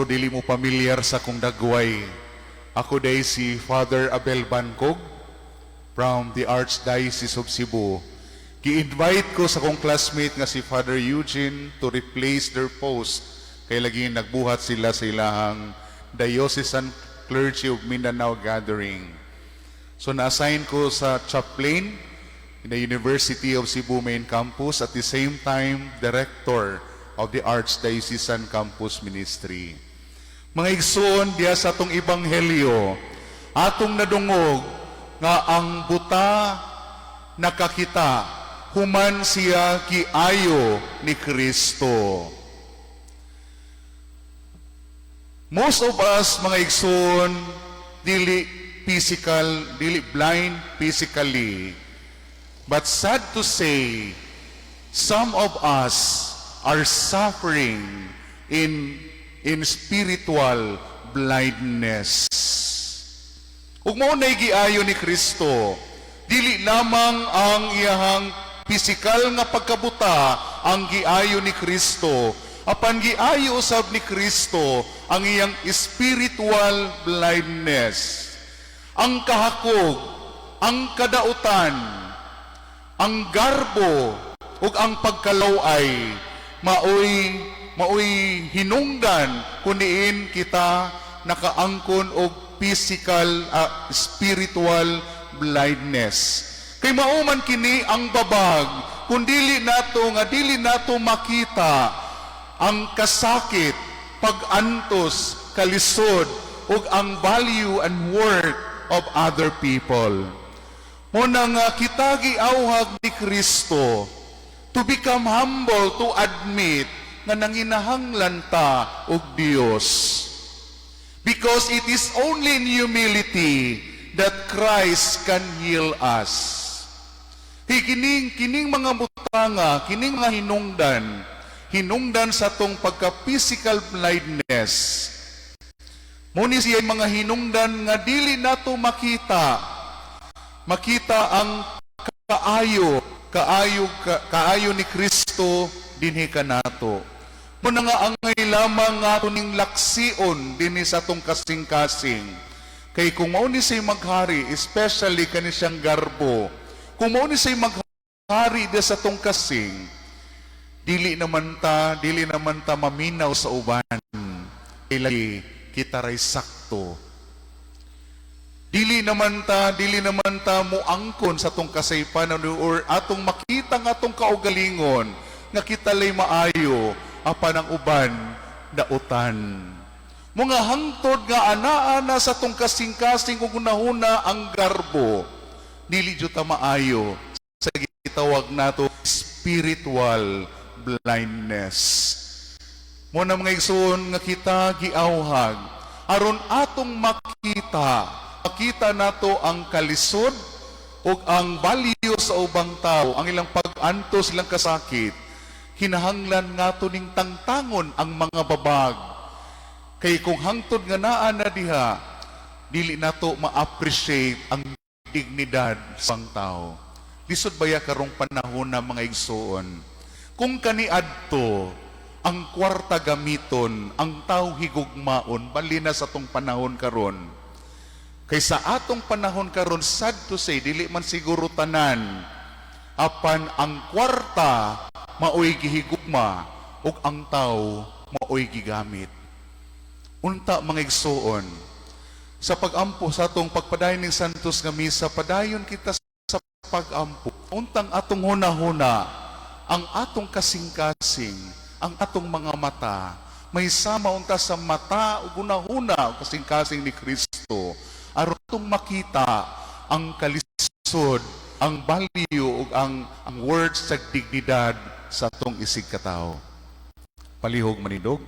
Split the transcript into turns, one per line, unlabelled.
Dili mo pamilyar sa akong dagway. Ako diay si Father Abel Bancog from the Archdiocese of Cebu. Gi-invite ko sa akong classmate nga si Father Eugene to replace their post kay lagi nagbuhat sila sa ilahang Diocesan Clergy of Mindanao Gathering. So na-assign ko sa chaplain in the University of Cebu main campus, at the same time director of the Archdiocesan Campus Ministry. Mga igsoon, diya sa atong ebanghelyo, atong nadungog nga ang buta nakakita human siya giayo ni Kristo. Most of us, mga igsoon, dili physical, dili blind physically. But sad to say, some of us are suffering in spiritual blindness. Ug mao nay giayo ni Kristo, dili lamang ang iyahang pisikal nga pagkabuta ang giayo ni Kristo, apan giayo usab ni Kristo ang iyang spiritual blindness. Ang kahakog, ang kadautan, ang garbo ug ang pagkalaway maoy maoy hinungdan kuniin kita nakaangkon og physical spiritual blindness. Kay mao man kini ang babag kung dili nato nga dili nato makita ang kasakit, pag-antos, kalisod ug ang value and worth of other people. Mao na nga kita giawhag ni Kristo to become humble, to admit nga nanginahanglan ta og Dios. Because it is only in humility that Christ can heal us. Kay kining mga butanga, kining mga hinungdan, hinungdan sa atong pagka-physical blindness. Mao ni siya mga hinungdan nga dili nato makita. Makita ang kaayo, kaayo ni Kristo dinhi kanato. Mao na nga angay lamang nga ato ning laksion dinhi sa atong kasing-kasing. Kay kung mao ni siya'y maghari, especially kani siyang garbo, kung mao ni siya'y maghari di sa atong kasing, dili naman ta maminaw sa uban. Kay lagi kita ray sakto. Dili naman ta muangkon sa atong kasaypanan or atong makita nga atong kaugalingon nga kita lay maayo apan ang uban dautan. Mga hangtod nga anaa-ana sa atong kasing-kasing ug hunahuna ang garbo, dili jud ta maayo sa gitawag nato spiritual blindness. Mao na, mga igsoon, nga kita giawhag aron atong makita makita nato ang kalisod ug ang value sa ubang tao, ang ilang pag-antos, ilang kasakit. Kinahanglan ngato ning tangtangon ang mga babag. Kay kung hangtod nga naa na diha, dili nato ma-appreciate ang dignidad sa ubang tao. Lisod baya karong panahon na, mga igsoon? Kung kaniadto ang kwarta gamiton, ang tao higugmaon, bali na sa atong panahon karon. Kay sa atong panahon karon, sad to say, dili man siguro tanan, apan ang kwarta maoy gihigugma ug ang tao maoy gigamit. Unta, mga igsoon, sa pag-ampo sa atong pagpadayon ning Santos nga Misa, padayon kita sa pag-ampo. Untang atong hunahuna, ang atong kasing-kasing, ang atong mga mata, may sama unta sa mata ug hunahuna ug kasing-kasing ni Kristo aron atong makita ang kalisod, ang value ug ang worth sa dignidad sa atong isig katawo. Palihog manindog.